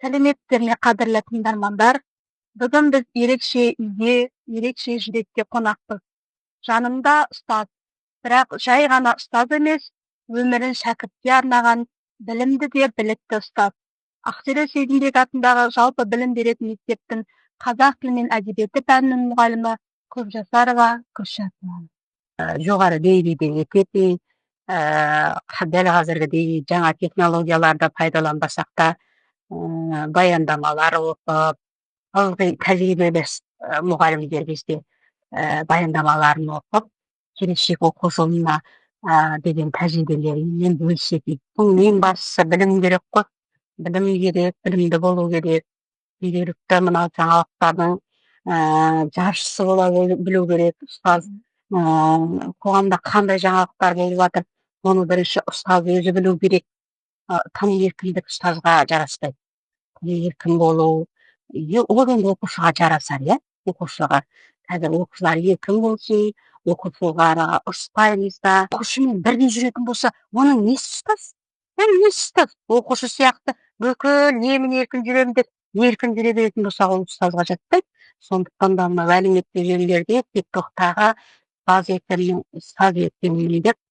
Сәлеметсіздер ме, қадірлі тыңдармандар! Бүгін біз ерекше үйде, ерекше жүректе қонақпыз. Жанымда ұстаз, бірақ жай ғана ұстаз емес, өмірін шәкіртке арнаған білімді де білікті ұстаз. Ақселеу Сейдімбек атындағы жалпы білім беретін мектептің қазақ тілі мен әдебиеті пәнінің мұғалімі Көпжасарова Күлшат. Жоғары деңгейде өтетін, дәл қазіргідей жаңа технологияларды пайдаланбасақ та, баяндамалар оқып, ылғи тәжірибелі мұғалімдер бізде баяндамаларын оқып, келешек оқу жылына деген тәжірибелерімен бөлісетін. Ең бастысы білім керек қой, білім керек, білімді болу керек, күнделікті мына жаңалықтардың жаршысы бола білу керек ұстаз. Қоғамда қандай жаңалықтар болып жатыр, оны бірінші ұстаз өзі білу керек. Тым еркіндік ұстазға жараспайды. Тым еркін болу ол енді оқушыға жарасар, иә. Оқушыға қазір, оқушылар еркін болсын, оқушыларға ұрыспаймыз да. Оқушымен бірге жүретін болса, оның несі ұстаз, оның несі ұстаз? Оқушы сияқты бүкіл емін еркін жүремін деп еркін жүре беретін болса, ол ұстазға жатпайды. Сондықтан да мынау әлеуметтік желілерде, Тик Токтағы ұстаз екенмін, ұстаз екенмін деп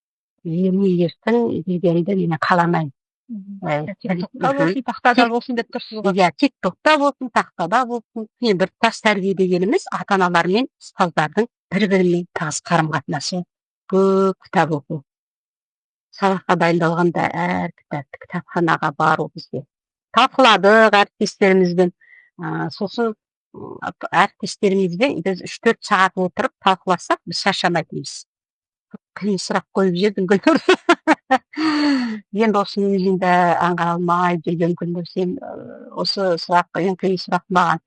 емін еркін дегенді мен қаламаймын. Тиктокта болсын, тақтада болсын деп тұрсыз ғой. Иә, Тик Токта болсын, тақтада болсын. Мен біртұтас тәрбие дегеніміз ата аналар мен ұстаздардың бір бірімен тығыз қарым қатынасы. Көп кітап оқу, сабаққа дайындалғанда әр кітапты кітапханаға бару. Бізде талқыладық әріптестерімізбен, сосын әріптестерімізбен біз 3-4 сағат отырып талқыласақ, біз шаршамайтынбыз. Қиын сұрақ қойып жібердің, Гүлнұр. Енді осыны өзің де аңғара алмай жүрген күндер. Сен осы сұрақ ең қиын сұрақ маған.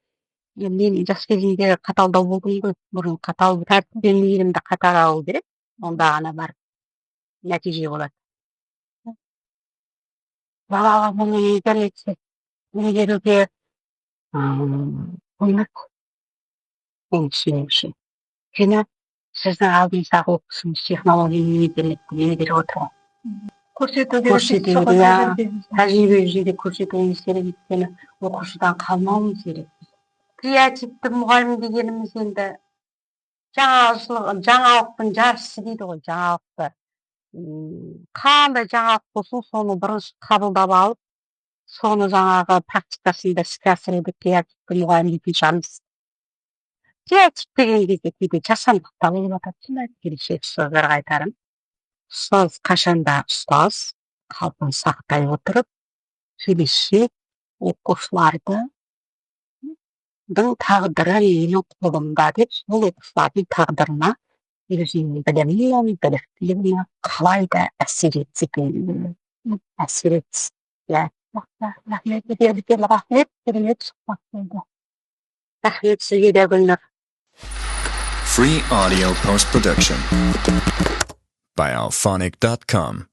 Енді мен жас кезімде қаталдау болдым ғой бұрын. Қатал, тәртіп пен мейірімді қатар алу керек, онда ғана барып нәтиже болады. Балаға бұны интернетте меңгеруге болмайды менің түсінуімше, өйткені сіздің алдыңыздағы оқушыңыз технология мен интернетті меңгеріп отыр ғой. Көрсету керек. Көрсету дейсіз ғой, керек, иә. Тәжірибеңізді. Тәжірибе жүзінде көрсетуіміз керек, өйткені оқушыдан қалмауымыз керек. Креативті мұғалім дегеніміз енді жаңашылық, жаңалықтың жаршысы дейді ғой. Жаңалықты, қандай жаңалық болсын, соны бірінші қабылдап алып, соны жаңағы практикасында іске асыруды креативті мұғалім дейтін шығармыз. Креатив деген кезде кейде жасандық та болып жатады. Келешек ұстаздарға айтарым: ұстаз қашанда ұстаз қалпын сақтай отырып, келешек оқушылардың тағдыры менің қолымда деп, сол оқушылардың тағдырына өзінің білімімен, біліктілігімен қалай да әсер етсе екен, әсер етсін, иә. Рахмет, үлкен рахмет, керемет сұхбат болды. Рахмет сізге де, Гүлнұр. Free audio post production by Alphonic.com.